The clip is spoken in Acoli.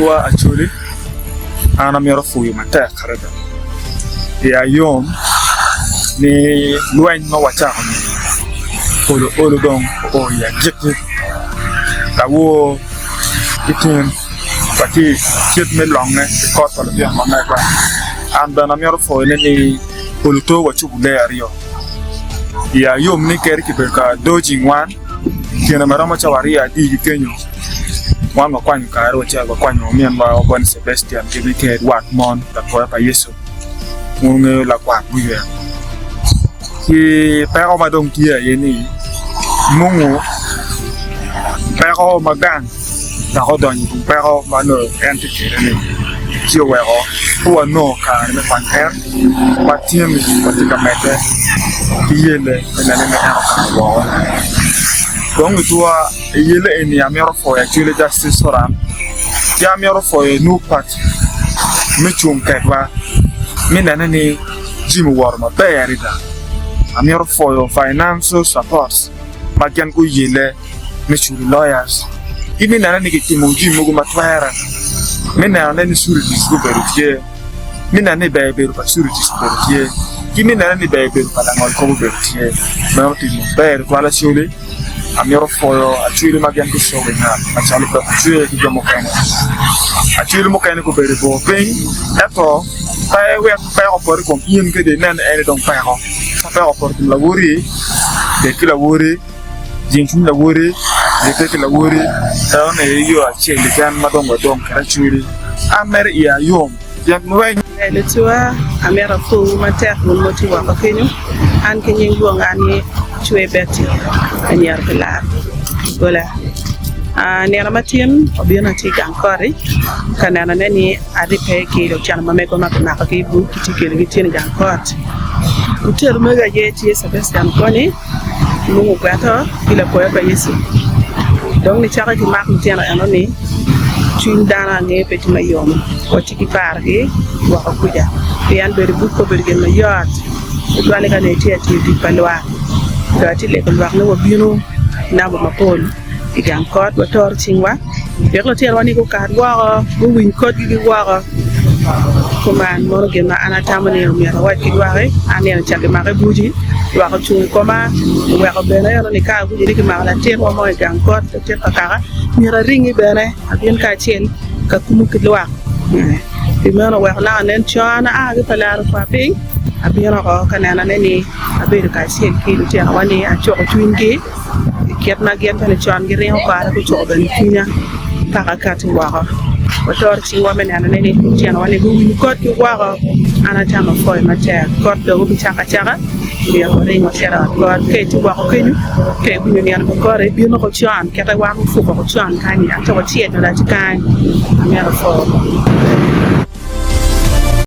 Lutuwa Acholi, an amito pwoyo matek adada pi ayom ni lweny ma wacako-ni olo olo dong oo i agikki lawor ki tin watye i kit me longe i kot pa lutino ma megwa. An bene amito pwoyone ni olo to wacubo lee aryo i ayom ni kadi kibedo ka dojing wan I kine ma romo cawa aryo adi ki kenyo, wan wakwanyo kare wacito wakwanyo ominwa Ogoni Sebastian gin ki Edward Mon lapoya pa Yecu ma ongeyo lakwat guywek. Ci peko ma dong tye aye ni nongo peko ma gang dok odonyo i kom peko ma nongo en tye kwede-ni ci oweko pe wanongo kare me kwanyo en. Ma tin-ni watye ka medde ki yelle me nene ni en okato woko. Dong itwa i yelle eni amito pwoyo Acholi Justice Forum ki amito pwoyo New Party me cung kedwa me nene ni jami owoto maber adada. Amito pwoyo financial support ma gin guyelle me culo lawyers ki me nene ni kitimo jami mogo ma twere me nenone ni sureties gubedo tye. Me neno ni ber bedo pa sureties obedo tye, ki me neno ni ber bedo pa langol kop obedo tye. Meno timo ber tutwal Acholi. Amito pwoyo Acholi ma gin gucobo i ngat macalo Peko Cwer ki jo mukene. Acholi mukene gubedo i bor piny ento pe iwek peko opot i kom in kadi inen ni en dong peko. Ka peko opoto i kom lawoti, bed ki lawoti, jing cwiny lawoti, ribbe ki lawoti, eno ni aye yo acel keken ma dong wadong kwede Acholi. An mere iya yom pien lweny. Lutuwa, amito apwowu matek wun ma wutye woko kenyo. An ki nying lwonga ni Cwe Betty, anyira pi lar Angola. Nino matin obino atye i gang koti ka nenone ni aribbe ki lutino ma megwa ma kimakogi i buc kitye kelogi tyen i gang kot. Lutino magi aye tye Sebastian Kony, Mungu Gweto ki Lapoya pa Yecu. Dong nicake ki mak lutino eno-ni, cwiny dano ange pe tye mayom, watye ki pargi woko kuca, pien bedo i buc pe obedo gin mayot, tutwalle ka nongo itye ka tiyo tic pa lwak. Dong atye lego lwak ni wabino namba mapol i gang kot, watoro cingwa wek lutinowa ni gukat woko, guwiny kotgi ki woko. Kuman mono gin ma an atamo ni omyero awac ki lwaki, an nino ca kimako i buci, lwak ocung i koma, oweko bene eno ni ka awinyo ni kimako latinwa mo i gang kot, latin pa kaka, myero aringi bene abin kacel ka kumu ki lwak. Pi meno oweko naka nen con aa ki pa laro kwa piny, abino oko ka nenone ni abedo kacel ki lutinowa ni acuko cwinygi. I kit ma gin bene con giringo kore gucuko bene cwinya paka kati woko. Watoro cingwa me nenone ni lutinowa ni guwinyo kotgi woko. An atamo apwoyo matek. Kot dong obicako acaka, myero waring wacit i ot kot. Ka itye woko kenyo, ka iwinyo nino pa koti, bin woko con, kite wan opuko woko con kany-nyi, ento wacit nyo laci kany. Amyero apwo.